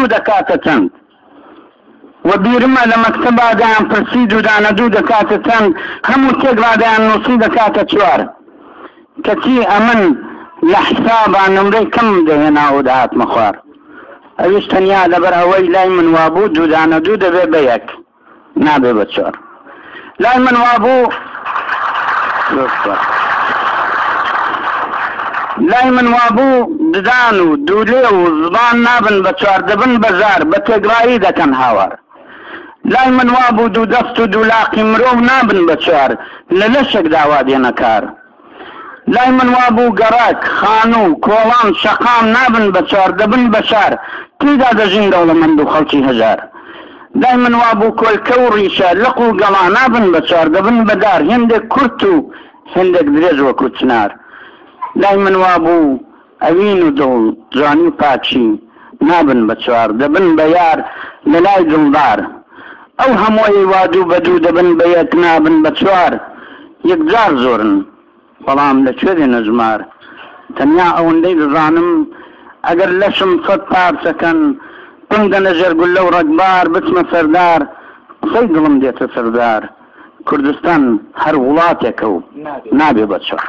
دوو دەکاتە چەند؟ وە بیرمە لە مەکتەبا دەیان پرسی دوو دانە دوو دەکاتە چەند؟ هەموو تێکڕا دەیان نووسی دەکاتە چوار. کەچی ئەمن لە حسابا نمرەی کەمم دەهێنا و دەهاتمە خوار. ئەویش تەنیا لەبەر ئەوەی لای من وابوو دوو دانە دوو دەبێ بە یەک نابێ بە چوار. لای من وابوو زۆر سوپاس. لای من وابوو ددان و دوولێو و زبان نابن بە چوار دەبن بە زار بە تێگڕایی دەکەن هاوار. لای من وابوو دوو دەست و دوو لاقی مرۆڤ نابن بە چوار لە لەشێکدا وا دێنە کار. لای من وابوو گەڕەک، خانوو، کۆڵان، شەقام نابن بە چوار دەبن بە شار تێیدا دەژین دەوڵەمەند و خەڵکی هەژار. لای من وابوو کۆلکە و ڕیشە، لق و گەڵا نابن بە چوار دەبن بە دار هێندێک کورت و هێندێک درێژ وەکوو چنار. لای من وابوو ئەوین و دڵ، جوانی و پاکی نابن بە چوار دەبن بە یار لە لای دڵدار. ئەو هەمووەی وا دوو بە دوو دەبن بە یەک نابن بە چوار یەکجار زۆرن بەڵام لە کوێ دێنە ژمار؟ تەنیا ئەوەندەی دەزانم ئەگەر لەشم سەت پارچە کەن بمدەنە ژێر گوللە و ڕەگبار بچمە سەر دار قسەی دڵم دێتە سەر زار کوردستان هەر وڵاتێکە و نابێ بە چوار.